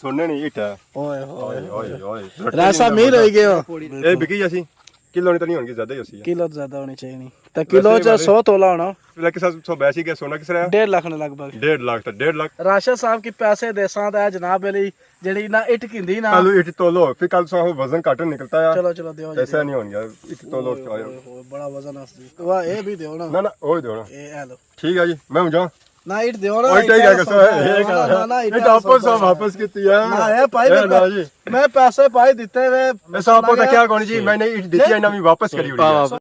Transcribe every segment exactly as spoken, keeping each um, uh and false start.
سونے نہیں اٹھا۔ اوئے ہوئے اوئے ہوئے۔ اوئے۔ راج صاحب، امیر ہوئی گئے ہو۔ اے بکی جاسی، کلو نہیں تو نہیں ہونگی، زیادہ ہی ہوسی ہے۔ کلو تو زیادہ ہونی چاہیے نہیں۔ تو کلو ویسے چ مارے سو تولا ہونا۔ لیکن سب، سب ایسی کہ سونا کس طرح ہے؟ ڈیڑھ لاکھ نے لگ بھگ۔ ڈیڑھ لاکھ تو ڈیڑھ لاکھ۔ راشد صاحب کی پیسے دے ساتھ ہے جناب علی، جیڑی نہ اٹ کھیندی نا۔ کلو اٹ تولو، پھر کل سو وزن گھٹ نکلتا ہے۔ چلو، چلو، دیو جی، ایسا دیو۔ نہیں ہونگا، اٹ تولو۔ اوئے ہوئے ہوئے، بڑا وزن ہے اس دی۔ واہ، اے بھی دیو نا۔ نہ، نہ، اوئے دیو نا۔ اے، اے لو۔ ٹھیک ہے جی، میں ہوں جاؤں۔ نہ، اٹ دیو نا، اوئے، اٹ ٹھیک ہے، سوچا سو، ہے۔ نہ، نہ، نہ، اٹ اٹ آپ سوچا سو سو۔ واپس کیتی ہے۔ نہ، اے بھائی، اے میں نہ جی۔ میں پیسے پائی دیتے وے، اے سو آپ کو تو کیا کون جی، میں نے اٹ دیتی ہے، نہ میں واپس کری اڑی ہے۔ واہ، واہ۔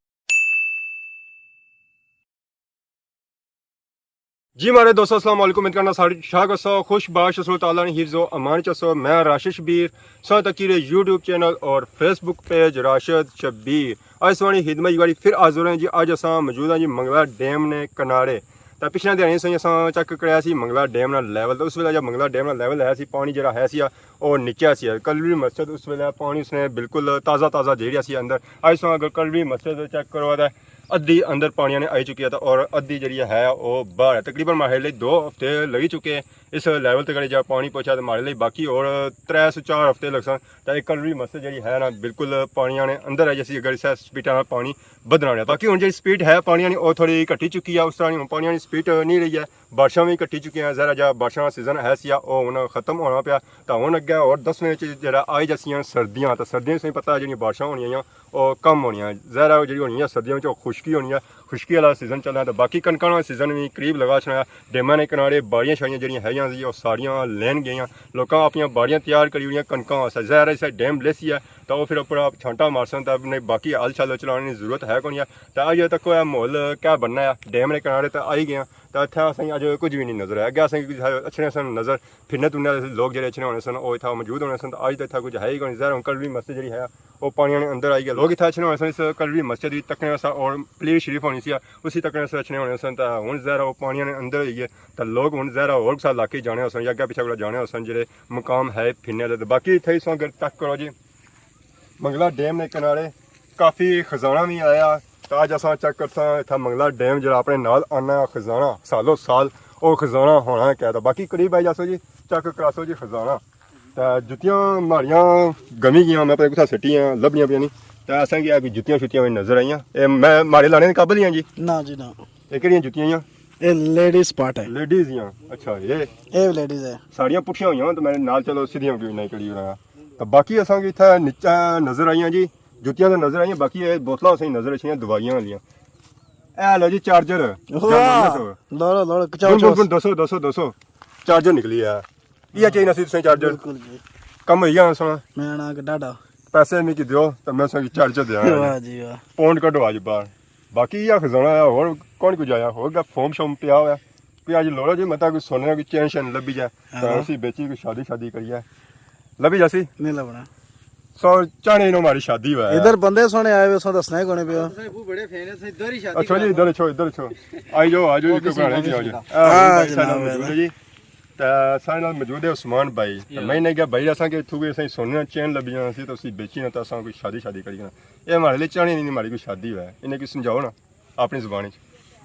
جی مارے دوستو، السلام علیکم۔ امید کرنا سارے شاہ گسو، خوش باش اسو، تعالیٰ نے حفظ و امان چ اسو۔ میں راشد شبیر، سو تکی رہے یوٹیوب چینل اور فیس بک پیج راشد شبیر۔ اج سوانی خدمت جی والی پھر حاضر ہیں جی۔ اج اساں موجود ہیں جی منگلا ڈیم نے کنارے۔ تے پچھلے دیہاڑیاں سائیں اساں چیک کرایا سی منگلا ڈیم نا لیول، تے اس ویلے جب منگلا ڈیم نا لیول ہے سی، پانی جڑا ہے سی، او نیچے سی۔ کلوی مسجد اس ویلے پانی اس نے بالکل تازہ تازہ جیڑیا سی اندر۔ اج سو اگر کلوی مسجد چیک کرو تے ادھی اندر پانیاں نے آئی چکی ہے، تے اور ادھی جڑی ہے او باہر ہے۔ تقریباً ماڑے لئی دو ہفتے لگی چکے اس لیول تے کڑے جا پانی پہنچا، تے ماڑے لئی باقی اور ترے سو چار ہفتے لگسن۔ تے اے کلوی مسجد جڑی ہے نا، بالکل پانیاں نے اندر ہے، جیسی اگر اسے سپیڈ نال پانی بدھنا رہیا۔ باقی ہن جڑی سپیڈ ہے پانیاں نی، او تھوڑی گھٹی چکی ہے، اس طرح ہن پانیاں نی سپیڈ نہیں رہی ہے۔ بارشاں وی گھٹی چکیاں ہیں، ظاہر ہے جا بارشاں نا سیزن ہے سی، او ہن ختم ہونا پیا۔ تے ہن اگے اور دسویں وچ جڑا آئی جاسیاں سردیاں، تے سردیاں تساں پتہ ہے جڑیاں بارشاں ہونیاں، او کم ہونیاں۔ ظاہر ہے او جڑی ہونی ہے سردیاں وچ او خشکی ہونی ہے، خشکی والا سیزن چلنا ہے۔ تے باقی کنکاں نا سیزن وی قریب لگا چھڑا ہے۔ ڈیماں نے کنارے باڑیاں شاڑیاں جڑیاں ہیاں سی، او ساریاں لین گئیاں۔ لوکاں اپنیاں باڑیاں تیار کری ہوڑیاں کنکاں واسطے۔ ظاہر ہے اسے ڈیم لیسی ہے، تے او پھر اپنا چھانٹا مارسن، تے اپنے باقی ہل شل چلانے نی ضرورت ہے کونی ہے۔ تے اج تک او ماحول کیا بننا ہے، ڈیم نے کنارے تے آئی گئے آں، تے اتھے اساں اج کچھ وی نہیں نظر آیا۔ اگے اساں اچھنے سن نظر، پھرنے ترنے لوگ جڑے اچھنے ہونے سن، او اتھا موجود ہونے سن، تے اج تے اتھا کچھ ہے ہی کونی۔ ظاہر ہن کلوی مسجد جڑی ہے، او پانیاں نے اندر آئی گیا۔ لوگ اتھا اچھنے ہونے سن، اس کلوی مسجد وی تکنے سا، اور پلیز شریف ہونی سی، اسی تکنے سا اچھنے ہونے سن۔ تے ہن ظاہر او پانیاں نے اندر ہوئی گئے، تے لوگ ہن ظاہر ہور کسا علاقے جانے ہوسن یا اگے پیچھے کولا جانے ہوسن، جڑے مقام ہے پھرنے آلے۔ تے باقی اتھے اساں اگر چیک کرو جی، منگلا ڈیم نے کنارے کافی خزانہ وی آیا۔ تے اج اساں چیک کرساں اتھا منگلا ڈیم جڑا اپنے نال آنا خزانہ، سالو سال او خزانہ ہونا کیا تھا۔ باقی قریب آئی جاسو جی، چیک کراسو جی خزانہ۔ تے جتیاں ماڑیاں گمی گیاں، میں پتہ کتھا سٹیاں، لبھنیاں پیاں نہیں۔ تے اساں کی کوئی جتیاں شتیاں وی نظر آئیاں۔ اے میں ماڑے لانے دے قابل ہی ہاں جی؟ نہ جی نہ۔ اے کیڑیاں جتیاں ہیاں؟ اے لیڈیز پارٹ ہے۔ لیڈیز ہیاں؟ اچھا، اے اے لیڈیز ہے۔ ساڑیاں پٹھیاں ہوئیاں تے میں نال چلو سدھیاں کیوں نہیں کری رہا۔ تے باقی اساں کی اتھا نیچے نظر آئیاں جی، جتیاں تے نظر آئیاں، باقی اے بوتلاں اساں کی نظر اچھیاں دوائیاں والیاں۔ اے لو جی چارجر۔ واہ، لوڑو، لوڑو، کچاؤ بن، بن، چوس۔ بن، دسو، دسو، دسو۔ چارجر نکلی ہے۔ یہ چاہیے سی تساں چارجر۔ بالکل جی۔ کم ہوئی گیا سونا۔ میں آنا کہ ڈاڈا۔ پیسے میں کی دیو، تو میں سونا چارجر دیاں۔ واہ جی واہ۔ پونڈ کڈو اج باہر۔ باقی یہ خزانہ ہے، اور کون کچھ آیا؟ ہور گا فوم شوم پیا ہوا ہے۔ کوئی اج لوڑا جی، مطلب کوئی سونے نا کوئی چین شین لبھی جائے، تو ہاں۔ اسی بیچی کوئی شادی شادی کریے۔ لبھی جاسی؟ نہیں لبنا۔ سو چاہنے انہوں ہماری شادی ہوا ہے۔ ادھر بندے سونے آئے ہوئے، سو دسنا ہی کونے پیا۔ سائیں بہت بڑے فین ہیں، سائیں ادھر ہی شادی اچھا جی، کرا۔ ادھر اچھو، ادھر اچھو۔ آئی جاؤ، آ جاؤ، وہ ایک کسی گھر بندے آ جاؤ۔ ساتھ۔ ہاں، سارے جناب، نال موجود ہے جی۔ تے سارے نال موجود ہے عثمان بھائی۔ تے میں انہیں کہا، "بھائی، اساں کہ اتھوں کوئی اساں سونے نا چین لبھی جانا سی، تو اسی بیچی نا، تو اساں کوئی شادی شادی کری نا۔" اے ہمارے لیے چاہنے نہیں، ہماری کوئی شادی ہوا ہے۔ انہیں کی سمجھاؤ نا۔ اپنی زبان وچ۔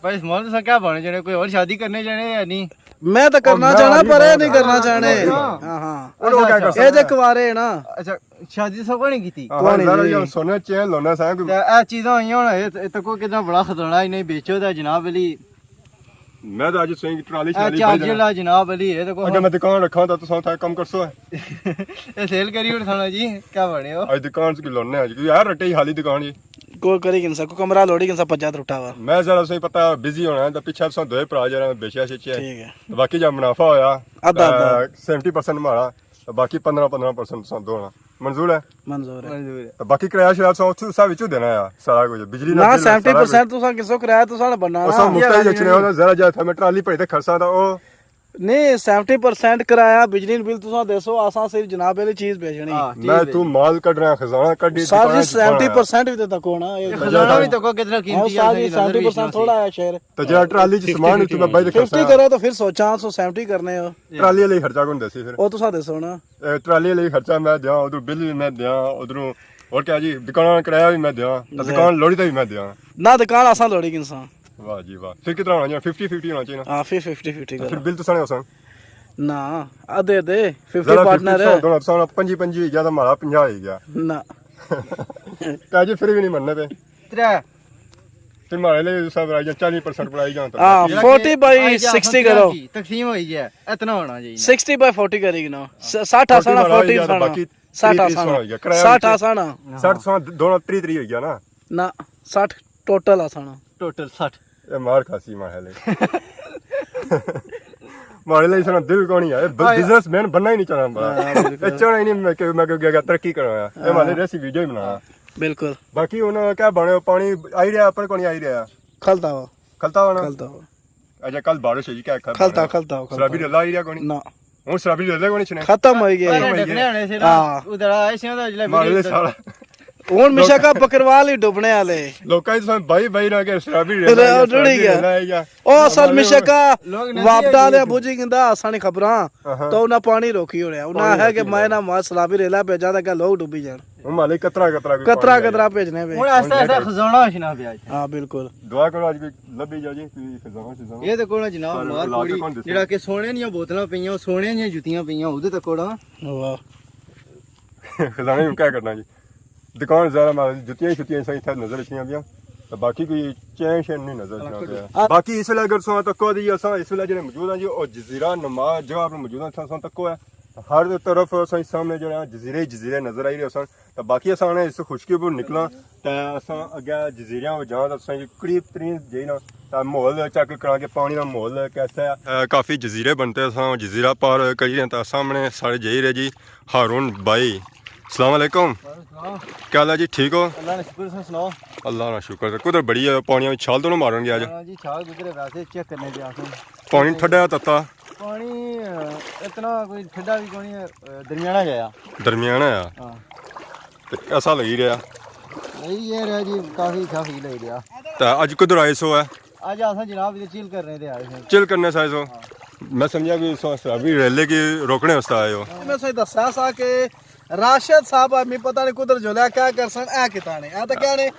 بھائی، عثمان، تساں کیا بنے جانے؟ کوئی ہور شادی کرنے جانے یا نہیں؟ میں تو کرنا چاہنا، پر اے نہیں کرنا چاہنے۔ ہاں، ہاں۔ ہن او کیا کرسن؟ اے جے کوارے ہیں نا۔ اچھا، شادی تساں کوئی نہیں کیتی؟ ہاں، کوئی نہیں ذرا جی۔ یہ سونے چین لونا سا۔ تے اے چیزاں ہوئیاں ہن، اے، اے تکو کتنا بڑا خزانہ انہیں بیچو تے جناب علی۔ میں تو اج سوئی ٹرالی اے شالی چارجر لا جناب علی، اے تکو۔ اگر میں دکان رکھاں تو تساں اتھا کم کرسو؟ اے سیل کری اٹھانا جی، کیا بنے ہو؟ اج دکان سے کوئی لونے اج، کوئی یار رٹے ہی خالی دکان جی۔ کوئی کری گھنسا، کوئی کمرہ لوڑی گھنسا، پجا ترٹا ہوا۔ میں ذرا اساں پتہ بزی ہونا ہے، تے پچھے اساں دوئے بھرا جڑا بیچیا شیچیا ہے۔ ٹھیک ہے۔ تے باقی جا منافع ہویا، ادھا ادھا۔ تے سیونٹی پرسینٹ ماڑا، تے باقی پندرہ پندرہ پرسینٹ تساں دونا۔ منظور ہے؟ منظور ہے۔ منظور ہے۔ تے باقی کرایہ شرایہ تساں اتھوں سب وچوں دینا ہے، سارا کچھ، بجلی نا نہ، بل، سیونٹی پرسینٹ تساں کسوں کرایہ تساں نے بننا نا۔ اساں مفت ہی اچھنے ہونا، ذرا جا اتھا میں ٹرالی بھری تے کھڑساں تے او نہیں، سیونٹی پرسینٹ کرایہ بجلی بل تساں دیسو، اساں صرف جناب علی چیز بیچنی۔ ہاں، چیز میں تو بیچنی۔ مال کڈنا، خزانہ کڈی، سر جی، دکاناں چ سیونٹی پرسینٹ وی تے تکو نا، اے اے خزانہ وی تکو کتنا قیمتی ہے، سر جی، سیونٹی پرسینٹ تھوڑا ہے شعر۔ تے جڑا ٹرالی چ سامان اتھوں میں بائی دے خرچہ ففٹی کرو تو پھر سوچاں، سو سیونٹی کرنے ہو۔ ٹرالی علی خرچہ کون دیسی پھر؟ او تساں دیسو نا۔ اے، ٹرالی علی خرچہ میں دیاں، ادھروں بل وی میں دیاں، ادھروں اور کیا جی، دکاناں کرایہ وی میں دیاں، تے دکان لوڑی تے وی میں دیاں۔ نہ، دکان اساں لوڑی گھنساں۔ واہ جی واہ۔ پھر کتنا ہونا چاہیے؟ ففٹی ففٹی ہونا چاہیے نا۔ ہاں، پھر ففٹی ففٹی تے پھر کرو۔ بل تساں نے ہوسن؟ نہ، ادھے ادھے، ففٹی ذرا پارٹنر۔ ففٹی سو دونوں، سو پنجی پنجی ہوئی گیا، تو ہمارا پنجاہ ہوئی گیا۔ نہ۔ کیا جی، پھر بھی نہیں مننے پہ؟ ترے۔ پھر ہمارے لیے سب آئی جا، چالیس پرسنٹ پر آئی جان تو ہاں، باقی فورٹی بائی آئی جا، سکسٹی کرو۔ تقسیم ہوئی ہے، اتنا ہونا چاہیے۔ سکسٹی بائی فورٹی کری گنو۔ س-، سٹھ آسانا، ہمارا ہوئی فورٹی گیا تو سانا۔ باقی سٹھ تیس آسانا۔ ہوئی گیا، کرایہ سٹھ بھی آسانا۔ سٹھ سو دونوں تری تری ہوئی گیا نا۔ نہ، سٹھ ٹوٹل آسانا۔ ٹوٹل سٹھ۔ اے مار کھاسی ماڑے لے۔ ماڑے لے سنا دل کونی ہے، ب-، ہاں، بزنس مین بننا ہی نہیں چاہنا بڑا۔ ہاں، بالکل۔ اے چاہنا ہی نہیں میں کہ، میں کہ گیا ترقی کرنا ہے۔ اے ہاں۔ ماڑے ریسی ویڈیو ہی بنانا۔ بالکل۔ باقی ہن کیا بنے، پانی آئی رہیا، اپر کونی آئی رہیا؟ کھلتا ہو۔ کھلتا ہو نا؟ کھلتا ہو۔ اچھا، کل بارش ہوئی، کیا کھلتا؟ کھلتا، کھلتا ہو، کھلتا سرابی ہو۔ ڈلا آئی رہیا کونی؟ نہ۔ ہن سرابی ڈلے کونی چنے؟ ختم ہوئی گئے۔ ختم ہوئی گئے۔ ڈکنے ہونے سے نا، ہاں۔ ادھر آئے سے نا، جلے ماڑے لے سارا۔ ہن مشکا بکروال ہی ڈوبنے والے۔ لوکاں نے سن بھائی بھائی نہ کہ شرابی ریلا آئی گیا، ڈڑی شرابی گیا۔ ریلا آئی گیا۔ او اصل مشکا لوگ نہ واپڈا لے بوجھی گندا اساں نی خبراں۔ ہاں۔ تو انہاں پانی روکی ہویا۔ انہاں پانی ہے کہ روکی میں ہویا۔ نہ ماں شرابی ریلا بھیجا تاکہ لوگ ڈوبی جان۔ ہن مالے قطرہ قطرہ کوئی قطرہ پانی آئی قطرہ گیا۔ بھیجنے پہ۔ ہن آہستہ آہستہ خزانہ ہوشنا پیا۔ ہاں، بالکل۔ دعا کرو اج کوئی لبھی جا جی، کوئی خزانہ شزانہ۔ یہ تے کوڑا جناب، پر مار علاقے پوری، کون دسے؟ جڑا کہ سونے دیاں بوتلاں پیاں، سونے دیاں جتیاں پیاں، اودے تے کوڑا۔ واہ۔ خزانے نوں کیا کرنا جی؟ دکان زیادہ مال، جتیاں ہی شتیاں ساں اتھے نظر اچھنیاں پیاں۔ تے باقی کوئی چین شین نہیں نظر اچھنا پیا۔ آ۔ باقی اس ویلے اگر تساں تکو دی اساں اس ویلے جڑے موجود ہیں جی، او جزیرہ نما جگہ پر موجود ہیں، تساں تکو ہے۔ ہر طرف اساں سامنے جڑا جزیرے ہی جزیرے نظر آئی رہے سن۔ تے باقی اساں ہن اس خشکی پر نکلاں تے اساں اگے جزیریاں پر جاں تے تساں کی قریب ترین جائی نا تے ماحول چیک کراں کہ پانی دا ماحول کیسا ہے۔ اے، کافی جزیرے بنتے، اساں جزیرہ پار کری رہے ہیں تے سامنے ساڑے جائی رہے جی ہارون بھائی۔ السلام علیکم۔ وعلیکم السلام۔ کیا حال ہے جی، ٹھیک ہو؟ اللہ کا شکر، تساں سناؤ؟ اللہ کا شکر۔ کدھر بڑی ہے پانیاں وچ چھال تو نہ مارن گیا اج؟ ہاں جی، چھال گزرے ویسے چیک کرنے پہ آساں۔ پانی ٹھڈا ہے تتا؟ پانی، آ، اتنا کوئی ٹھڈا بھی کونی ہے، آ، درمیانہ جیا۔ درمیانہ ہے؟ ہاں۔ تے ایسا لگی رہیا؟ لگی یہ رہیا جی، کافی کافی لگی رہیا۔ تے اج کدھر آئے سو ہے؟ اج اساں جناب ادھر چل کرنے تے آئے سن۔ چل کرنے سے آئے سو؟ ہاں۔ میں سمجھا کہ سو شرابی ریلے کی روکنے واسطے آئے ہو۔ میں سوچ دسا سا کہ راشد صاحب، میں پتہ نہیں کدھر جولیا، کیا کرسن، اے کتا نے، اے تے کیا نے،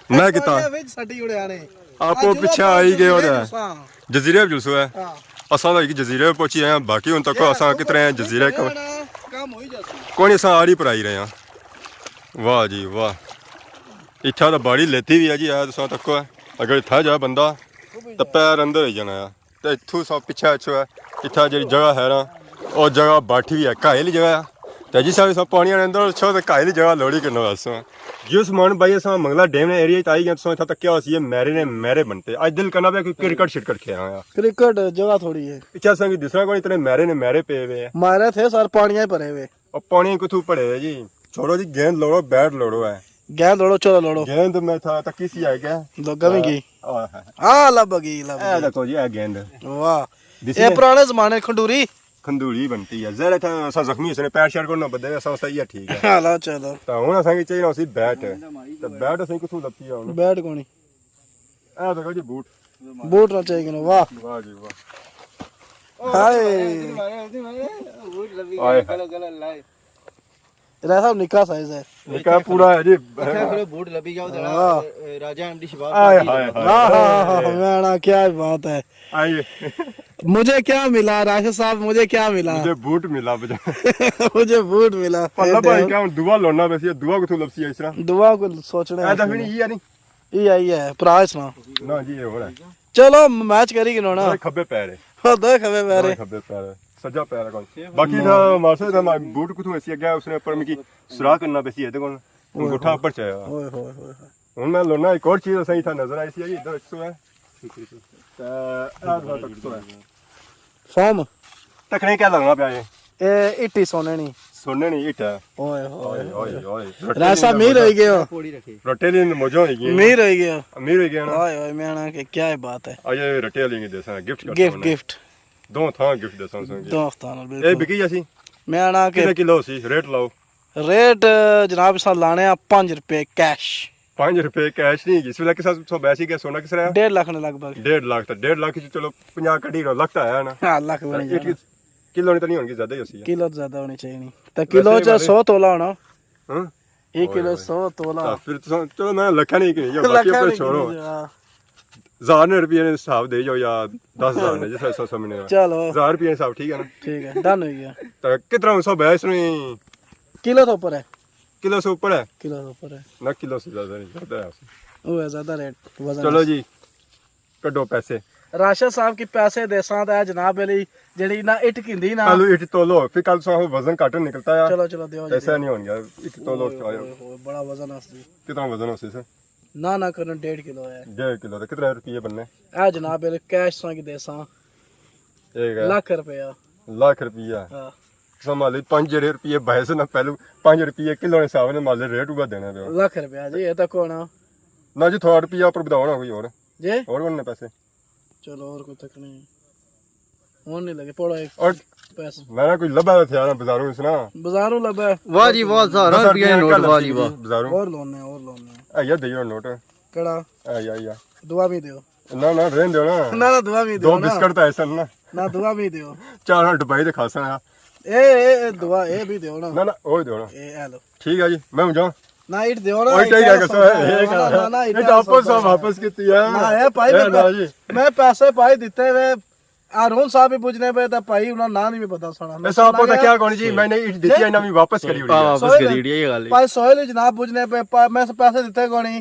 میں کتا۔ پانیاں وچ سٹی اڑیا نے۔ آپ اج وہ پیچھے آئی گئے ہو جزیرے جائے۔ جلسہ۔ جزیرے پر جلسہ ہے۔ ہاں۔ اساں تو ایک جزیرے پر پہنچی آئے ہیں، باقی ہن تک اساں کتنے ہیں جزیرے کو۔ کم ہوئی جاسی۔ کونی، اساں آڑی پر آئی رہے ہیں۔ واہ جی واہ۔ اتھا تو باڑی لیتی بھی ہے جی، اے تساں تکو ہے۔ اگر اتھا جا بندہ تو پیر اندر ہوئی جانا ہے۔ تے اتھوں سا پچھے اچھو ہے، اتھا جڑی جگہ ہے نا، او جگہ باٹھی وی ہے، کاہلی جگہ ہے۔ تے جس ویلے تساں پانی آلے اندر اچھو تے کاہلی جگہ لوڑی کرنا ویسے۔ جی عثمان بھائی، اساں منگلا ڈیم نے ایریا تے آئی گئے، تساں اتھا تکیا ہوسی، اے میرے نے میرے بنتے۔ اج دل کرنا پیا کہ کرکٹ شرکٹ کھیلاں۔ کرکٹ جگہ تھوڑی ہے۔ اتھا اساں کی دسنا کوئی، اتنے میرے نے میرے پے وے۔ مارے تھے سر پانیاں ہی بھرے ہوئے۔ او پانی کتھوں بھرے ہوئے جی؟ چھوڑو جی، گیند لوڑو، بیٹ لوڑو ہے۔ گیند لوڑو، چلو لوڑو۔ گیند میں تھا تک کسی آئی گیا۔ لگا بھی گئی۔ آہ۔ آ، لب گئی، لب اے گئی۔ دیکھو جی، اے گیند۔ واہ۔ دسی اے نے؟ پرانے زمانے کھنڈوری۔ کھنڈوری بنتی ہے۔ ظاہر ہے تھا اساں زخمی ہوسے نے، پیر شیر کو نہ بدے، اساں واسطے یہ ٹھیک ہے۔ ہاں، لا چلو۔ تو ہن اساں کی چاہیے ہوسی بیٹ۔ تو بیٹ اساں کتھوں لبھی ہے ہن؟ بیٹ کونی۔ اے دیکھو جی بوٹ۔ بوٹ نہ چاہیے کنے، واہ۔ واہ جی واہ۔ ہائے۔ بوٹ لبھی ہائے۔ گئے، گلا، گلا لائے۔ راجہ صاحب نکا سائز ہے۔ نکا پورا ہے جی۔ اتھے پورے بوٹ لبھی گیا، ادھر ہاں۔ راجہ ایم ڈی شباب ہائے، کا ہائے، ہائے۔ ہاں، ہاں، ہاں، ہاں، میں آنا، کیا بات ہے۔ آئیے۔ مجھے کیا ملا راشد صاحب، مجھے کیا ملا؟ مجھے بوٹ ملا بجا۔ مجھے بوٹ ملا۔ اللہ بھائی کیا ہن دعا لونا ویسے، دعا کتھوں لبسی ہے اس طرح؟ دعا کو سوچنے اے ہیں۔ دفعہ نہیں، یہ نہیں۔ یہ آئی ہے، پرا اس نا۔ نہ جی، یہ ہو رہا ہے۔ چلو، میچ کری گنو نا۔ دوئے کھبے پیر ہے۔ ہاں، دوئے کھبے پیر ہے۔ دوئے کھبے پیر ہے۔ سجا پیر ہے کون؟ باقی تھا ماسٹر تھا، بوٹ کتھوں ایسی گیا، اس نے اوپر مکی سرا کرنا پیسی ہے، دیکھو نا۔ انگوٹھا اوپر چاہیا۔ اوئے ہوئے ہوئے ہوئے۔ ہن میں لونا ایک اور چیز اساں اتھا نظر آئی سی، ادھر اچھو ہے۔ تے اے تھوڑا تک سو ہے۔ فارم۔ تکنے کیا لگنا پیا اے؟ اے اٹی سونے نی۔ سونے نی اٹ ہے۔ اوئے ہوئے اوئے، ہوئے۔ اوئے، اوئے۔ رٹے راجہ صاحب، میر ہوئی گئے ہو۔ رٹے لیے موجہ ہوئی گئی۔ میر ہوئی گئے ہو۔ امیر ہوئی گیا نا۔ اوئے ہوئے، میں آنا کہ کیا بات ہے۔ اج رٹے لیے دے ساں، گفٹ کر گفٹ، ساں۔ گفٹ۔ دو تھاں گفٹ دے ساں، ساں گفٹ۔ دو تھاں، اے بالکل۔ بکی جاسی؟ میں آنا کہ کتنے کلو سی؟ ریٹ لاؤ۔ ریٹ، جناب، اساں لانے آ پنج روپے کیش۔ پنج روپے کیش نہیں، اس ویلے کس طرح سو بیسی گیا، سونا کس طرح ہے؟ ڈیڑھ لاکھ نے لگ بھگ۔ ڈیڑھ لاکھ، تو ڈیڑھ لاکھ چ چلو پنجاہ کڈی رو، لاکھ تو آیا نا۔ ہاں، لاکھ تو بنی ایک جانا۔ کلو نہیں تو نہیں ہونی زیادہ ہی ہوسی ہے۔ کلو تو زیادہ ہونی چاہیے نہیں۔ تو کلو ویسے چ والے سو تولا ہونا۔ ہاں؟ ایک کلو اوئے ہوئے۔ سو تولا۔ تو پھر تو چلو میں لکھا نہیں کہ یہ باقی لکھا اپنے نہیں چھوڑو۔ کہ نہیں، ہاں۔ ہزار نے روپیے نے حساب دے جاؤ یا دس ہزار نے، جس طرح سمجھنے ہو۔ چلو۔ ہزار روپیے نے حساب، ٹھیک ہے نا؟ ٹھیک ہے، ڈن ہوئی گیا۔ تو کتنا ہوں سب ہے اس میں؟ کلو تو اوپر ہے۔ کلو سے اوپر ہے؟ کلو سے اوپر ہے۔ نہ، کلو سے زیادہ نہیں، زیادہ ہے اس میں۔ وہ ہے زیادہ ریٹ، وزن چلو ہے۔ جی، کڈو پیسے۔ راشد صاحب کی پیسے دیساں تے جناب علی، جیڑی نہ اٹ گھندی نا۔ کل اٹ تولو، پھر کل سو وزن گھٹ نکلتا ہے۔ چلو، چلو، دیو جی، ایسا دیو۔ نہیں ہون گیا، اٹ تولو۔ اوئے، اوئے، اوئے، بڑا وزن ہے اس دی۔ کتنا وزن ہو سی سر؟ نہ، نہ کرن، ڈیڑھ کلو ہے۔ ڈیڑھ کلو، تو کتنے روپیے بننے؟ اے جناب علی، کیش ساں کی دیساں۔ ٹھیک ہے۔ لاکھ روپیہ۔ لاکھ روپیہ۔ ہاں۔ سو مالک پانچ جیڑے روپیے بائے سے نا، پہلو پانچ روپیے کلو نے حساب نے مالک ریٹ اوہا دینا پیا۔ لاکھ روپیہ جی، یہ تک ہونا۔ نہ جی، تھوڑا روپیہ اوپر بدھاؤ نا کوئی اور۔ جی؟ اور کون نے پیسے؟ چلو، اور کوئی تک نہیں۔ ہن نہیں لگے، پڑھو ایک اور پیسہ۔ میں نا کوئی لبھا تھا نا بازاروں سنا۔ بازاروں لبھا ہے۔ واہ جی واہ، ہزاراں دس روپیہ روپیہ نوٹ، کل واہ جی واہ۔ بازاروں۔ اور لونے، اور لونے۔ اے یا دیو نوٹ۔ کیڑا؟ اے یا، یا۔ دعا بھی دیو۔ نہ، نہ، رہن دیو نا۔ نہ، نہ، دعا بھی دو دیو نا۔ بسکٹ تو ایسا نا۔ نہ، دعا بھی دیو۔ چار ہاں ڈبائی دے کھاسا نا۔ اے، اے، اے، دعا، اے بھی دیو نا۔ نہ، نہ، او ہی دیو نا۔ اے، اے لو۔ ٹھیک ہے جی، میں ہوں جاؤں۔ نہ، اٹ دیو نا، اوئے، اٹ ٹھیک ہے، ایسا کسا ہے، نا، اے نہ، نہ، نہ، اٹ نہ، ایسا واپس نہ۔ واپس کیتی ہے۔ نہ، اے بھائی، اے میں نہ جی۔ میں پیسے پائی دیتے وے، ہارون صاحب بھی پوچھنے پے، تے بھائی انہاں ناں نہیں بھی پتا سنا۔ اے صاحب پتہ کیا کونی جی، میں نے اٹ دیتی ہے، انہاں بھی واپس کری اڑی ہاں، ہے۔ واپس سوہیل، کری اڑی ہے، یہ گل ہے۔ بھائی سوہیل جناب پوچھنے پے، پا-، میں پیسے دیتے کونی۔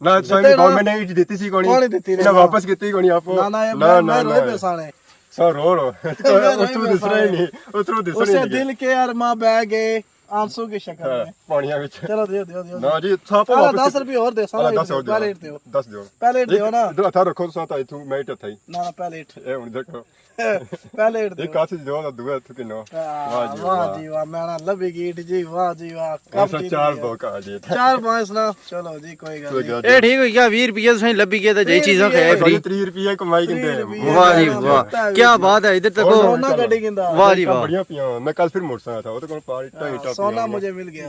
نہ، سوہیل دیتے نا۔ میں نے اٹ دیتی سی کونی۔ کونی دیتی انہاں نے۔ واپس کیتی کونی آپ۔ نہ، نہ، یہ نہ، میں، نہ، میں روئے نہ۔ پیسانے۔ سو رو رو۔ میں روئے اتھوں دسنا ہی پیسانے۔ نہیں، اتھوں دسنا ہی اسے نہیں۔ دل کے ارماں بہ گئے۔ آنسو کی شکل ہاں، میں۔ پانیاں وچ۔ چلو، دیو، دیو، دیو، نہ دیو۔ جی، ساپو الا، واپس دس کیتے۔ روپے اور دے، سارا الا، دس اور دیو۔ پہلے اٹ دیو۔ دس دیو۔ پہلے اٹ دیو نا۔ ادھر ہتھا رکھو، ساتھ آئی تھوں، میں اٹ ہتھا ہی۔ نہ، نہ، پہلے اٹ۔ اے ہن دیکھو۔ پہلے اٹ دیو۔ ایک ہاتھ جو نا، دوے ہتھ کنو۔ ہاں، واہ جی واہ۔ واہ جی واہ، میں نا لبھی گئی اٹ جی، واہ جی واہ۔ کم ایسا کیتی چار ہے۔ بوکا جی۔ چار پانچ نا، چلو جی، کوئی گل کوئی نہیں۔ گل اے ٹھیک ہوئی گیا، ویہہ روپیے تساں لبھی گئے تے جئی ویہہ چیزاں روپیے۔ خیر تریہہ روپیے کمائی کندے۔ تریہہ روپیے واہ جی واہ۔ کیا بات ہے، ادھر تکو۔ اور سونا کڈی گندا۔ واہ جی واہ۔ بڑیاں پیاں، میں کل پھر موٹر سائیکل تھا، وہ تو کون پار اٹا ہاں، اٹا سونا پیاں۔ مجھے مل گیا۔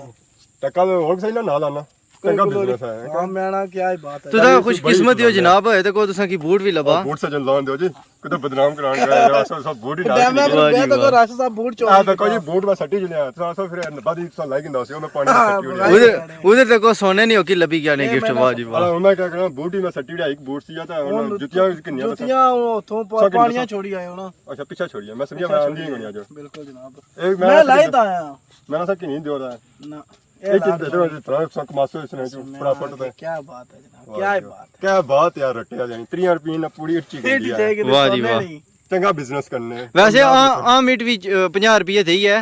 تے کل ہور کسے نال آنا۔ چنگا بزنس ہے۔ ہاں، میں نا کیا ہی بات ہے۔ تساں خوش قسمت ہو جناب، ہوئے تے کو تساں کی بوٹ بھی لبا۔ بوٹ سجن لان دیو جی۔ کدھر بدنام کران گئے، اساں سب بوٹ ہی نال ڈیمے۔ واہ جی واہ۔ راشد صاحب بوٹ چوری آ تے کوئی بوٹ میں سٹی جلیا، تساں سو پھر بعد ہی تساں لائی گندا سی، میں پانی ہاں، سٹی جلیا۔ ادھر، ادھر تے کو سونے نہیں ہو کی لبھی گیا نہیں گفٹ، واہ جی واہ۔ میں کیا کرنا، بوٹ ہی میں سٹی جلیا، ایک بوٹ سی جاتا ہے، جتیاں کنیاں جتیاں وہ اتھوں پانیاں چھوڑی آئے ہو نا۔ اچھا، پیچھے چھوڑی ہے، میں سمجھا میں آندی ہی نہیں آج۔ بالکل جناب۔ میں لائی تا آیا۔ میں نہ سا کنی دیو دا۔ نہ۔ اے چیز دے دو، ترا سک ماسو اس نے جو پڑا پٹ تے۔ کیا بات ہے جناب، کیا ہی بات ہے۔ کیا بات یار، رٹیا جانی، تریہہ روپے نہ پوری اچھی گئی ہے۔ واہ جی واہ۔ چنگا بزنس کرنے۔ ویسے عام اٹ وچ پنجاہ روپے تھئی ہے۔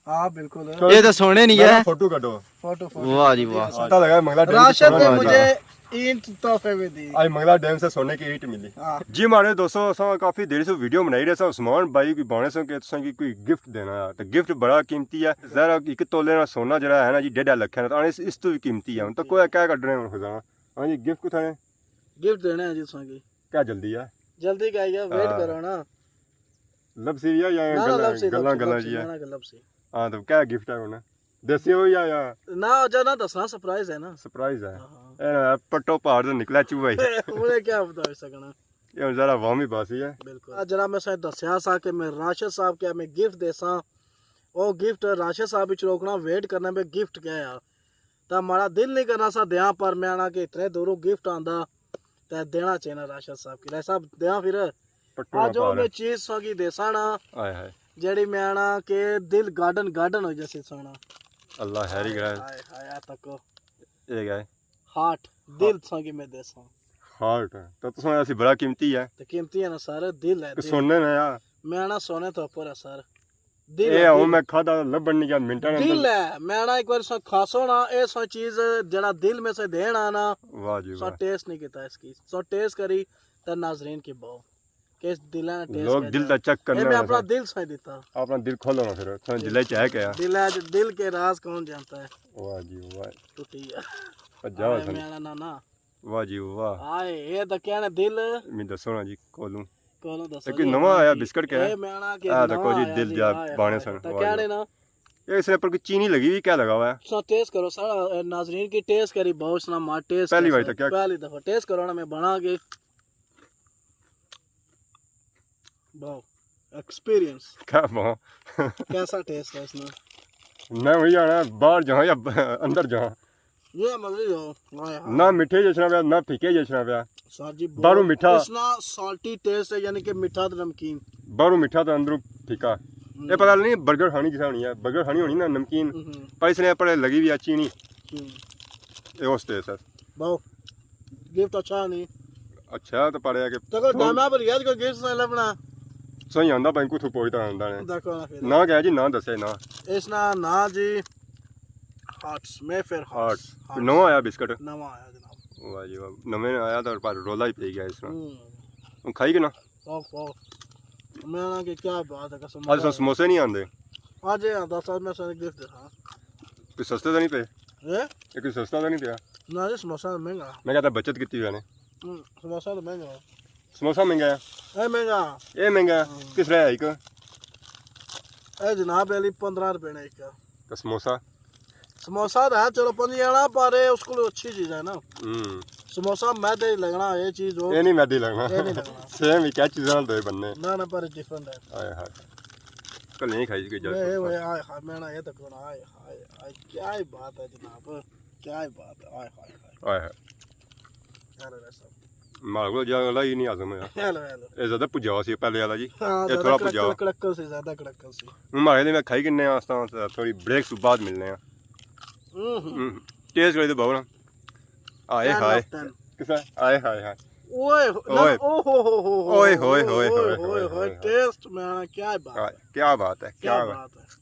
ہاں بالکل۔ اے تے سونے نہیں ہے۔ فوٹو کڈو۔ فوٹو، فوٹو۔ واہ جی واہ۔ پتہ لگا منگلا ڈیم سے راشد نے مجھے اینٹ تحفے میں دی۔ آج منگلا ڈیم سے سونے کی اینٹ ملی۔ ہاں۔ جی ماڑے دوستو، اساں کافی دیر سے ویڈیو بنائی رہے ساں، عثمان بھائی کی بانے ساں کہ تساں کی کوئی گفٹ دینا ہے، تو گفٹ بڑا قیمتی ہے۔ ظاہر ہے ایک تولے نا سونا جڑا ہے نا جی، ڈیڑھ لکھ ہے نا، تو اس، اس تو بھی قیمتی ہے۔ ہن تو کوئی کیا کڈنے ہن خزانہ؟ ہاں جی، گفٹ کتھا ہے؟ گفٹ دینا ہے جی تساں کی۔ کیا جلدی ہے؟ جلدی کیا ہے، ویٹ کرو نا۔ لبسی یا، یا گلاں، گلاں جی ہے۔ ہاں، تو کیا گفٹ ہے ہن؟ دسیو یا، یا۔ نہ، اجا نہ دسنا، سرپرائز ہے نا۔ سرپرائز ہے۔ ہاں۔ اے نا، پٹو پہاڑ سے نکلا چوہا ہی۔ انہیں کیا پتا ہو سکنا۔ یہ ہن ذرا عوامی باسی ہے۔ بالکل۔ آ جناب میں سائیں دسیا سا کہ میں راشد صاحب کیا میں گفٹ دیساں۔ او گفٹ راشد صاحب وچ روکنا، ویٹ کرنا میں گفٹ کیا ہے۔ تے ماڑا دل نہیں کرنا سا دیاں، پر میں آنا کہ اتنے دوروں گفٹ آندا تے دینا چاہینا راشد صاحب کی۔ راشد صاحب دیاں پھر۔ پٹو آج او میں چیز سو کی دیساں نا۔ ہائے ہائے۔ جیڑی میں آنا کہ دل گارڈن گارڈن ہو جاسی سونا۔ اللہ خیر ہی کرے۔ ہائے ہائے، آ تکو۔ اے گئے۔ ہارٹ، دل تساں کی میں دیساں۔ ہارٹ، تو تساں ایسی بڑا قیمتی ہے۔ تے قیمتی ہے نا سر، دل ہے، دل۔ سونے نا یار۔ میں آنا سونے تو اوپر ہے سر۔ دل اے ہے، ہن دل۔ میں کھادا لبھن نہیں گیا منٹاں نے دل اندر۔ ہے، میں آنا ایک بار سو کھاسو نا، اے سو چیز جڑا دل میں سے دین آنا، واہ جی سو واہ۔ ٹیسٹ نہیں کیتا اس کی۔ سو ٹیسٹ کری تے ناظرین کی باؤ۔ کہ اس دل نے ٹیسٹ لوگ کیا دل جائے۔ دا چیک کرنا اے میں ہونا اپنا سر۔ دل سائیں دیتا۔ اپنا دل کھولو نا پھر، تساں دل چ ہے کیا؟ دل ہے، دل کے راز کون جانتا ہے؟ واہ جی واہ۔ تو ٹھیک ہے۔ پجاؤ آئے سن۔ میرا نانا۔ واہ جی واہ۔ آئے، اے تو کہنے دل۔ میں دسو نا جی، کولوں۔ کولوں دسو ایک جی، نواں آیا جی۔ بسکٹ کیا ہے؟ اے میرا کہ آ دیکھو نواں جی، آیا دل جی، جا آئے، بانے آئے۔ سن، تو واہ جی۔ کہنے نا۔ اے اس نے پر کوئی چینی لگی ہوئی، کیا لگا ہوا ہے؟ سو ٹیسٹ کرو، سارا، اے، ناظرین کی ٹیسٹ کری، بہت سنا مار ٹیسٹ پہلی بار کیسا تو ہے؟ کیا؟ پہلی دفعہ ٹیسٹ کرو نا، میں بنا کے۔ واہ، ایکسپیرینس۔ کیا واہ۔ کیسا ٹیسٹ ہے اس میں؟ میں وہی آنا، باہر جاؤں یا ب-، اندر جاؤں۔ یہ مزے ہو، واہ یار۔ نہ میٹھے جیسا پیا، نہ پھیکے جیسا پیا۔ سر جی، باہروں بہت میٹھا۔ اس نا سالٹی ٹیسٹ ہے، یعنی کہ میٹھا تے نمکین۔ باہروں میٹھا تے اندروں پھیکا۔ ہم۔ یہ پتہ نہیں برگر کھانی کسا ہونی ہے، برگر کھانی ہونی نا نمکین، ہم۔ پر اس نے اپنے لگی بھی اچھی نہیں۔ ہم۔ یہ اس ٹیسٹ ہے۔ بہو، گفٹ اچھا نہیں۔ اچھا تو پڑھیا کہ تکو ڈاما پر یاد کو گفٹ نہ لبنا۔ صحیح آندا بینکو تھو پوچھتا آندا نے۔ دیکھو نا پھر۔ نہ کہہ جی، نہ دسے نہ۔ اس نا نہ جی، ہارٹس، مے فیئر ہارٹس۔ ہارٹس۔ نواں آیا بسکٹ۔ نواں آیا جناب۔ واہ جی واہ، نویں آیا تو پر رولا ہی پی گیا اس نا۔ ہوں۔ ہن کھائی کہ نہ؟ اوہ، اوہ۔ میں نا کہ کیا بات ہے قسم اج اللہ۔ سموسے نہیں آندے۔ اج یہ آندا سر، میں سارے گفٹ دکھا۔ کوئی سستا تو نہیں پیا؟ اے؟ یہ کوئی سستا تو نہیں پیا؟ نہ جی، سموسہ تو مہنگا۔ میں کہتا بچت کیتی ہوئی نے۔ ہوں، سموسہ تو مہنگا۔ سموسہ مہنگا ہے؟ اے مہنگا۔ اے مہنگا ہے؟ ہوں۔ کس طرح ہے ایک؟ اے جناب علی، پندرہ روپے نے ایک۔ تو سموسہ؟ سموسہ تو ہے، چلو، پنجی آنا، پر اے اس کو اچھی چیز ہے نا۔ ہوں۔ سموسہ میدے ہی لگنا، یہ چیز ہو۔ یہ نہیں میدے ہی لگنا۔ یہ نہیں لگنا۔ سیم ہی کیا چیزاں نال دوئے بننے۔ نہ، نہ، پر ڈفرنٹ ہے۔ ہائے ہائے۔ کل نہیں کھائی کوئی جا اے، سموسہ۔ اے، ہائے ہائے، میں نا یہ تک ہونا، ہائے ہائے ہائے، کیا ہی بات ہے جناب، کیا ہی بات ہے، ہائے ہائے ہائے۔ ہائے ہائے۔ یار، ویسا۔ ماڑے کول جا والا ہی نہیں ہضم ہویا۔ ہیلو، ہیلو۔ یہ زیادہ پجا سی پہلے والا جی۔ ہاں، یہ زیادہ تھوڑا پجا۔ کڑکل، کڑکل سی، زیادہ کڑکل سی۔ ہوں، ماڑے نے میں کھائی کنے آستا، تھوڑی بریک سے بعد ملنے ہیں۔ ہوں، ہوں۔ ہوں، ٹیسٹ کری تو بہو نا۔ آئے ہائے۔ ٹین آؤٹ آف ٹین۔ کسا؟ آئے ہائے ہائے۔ اوئے، اوئے۔ اوہ ہو ہو ہو ہو۔ اوئے ہوئے ہوئے ہوئے ہوئے ہوئے ہوئے ہوئے۔ ٹیسٹ میں کیا بات ہے۔ ہائے، کیا بات ہے، کیا کیا بات۔ بات ہے۔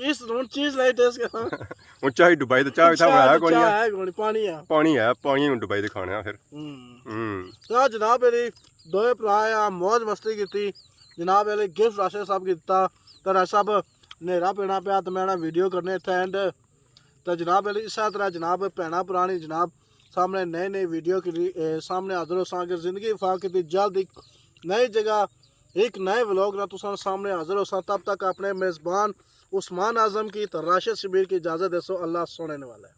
اس ہن چیز لائی ٹیسٹ کرنا۔ ہن چاہ ڈبائی تے چاہ اتھا چاہ بنایا تے کونی چاہ ہے۔ ہے کونی، پانی ہے۔ پانی ہے، پانی ہن ڈبائی تے کھانے آ پھر۔ ہوں۔ ہوں۔ تے جناب علی، دوئے بھرا آیا، موج مستی کیتی۔ جناب علی گفٹ راشد صاحب کی دتا۔ تے راشد صاحب، نیرا پینا پیا تے میں نا ویڈیو کرنے اتھے اینڈ۔ تے جناب علی، اسے طرح جناب بھیناں پرانی جناب سامنے نئی نئی ویڈیو کی، اے، سامنے حاضر ہوساں کہ زندگی وفاق کیتی جلد ایک نئی جگہ، ایک نئے ولاگ نال تساں سامنے حاضر ہوساں۔ تب تک اپنے میزبان عثمان اعظم کی تے راشد شبیر کی اجازت دیسو۔ اللہ سونے نے والا ہے۔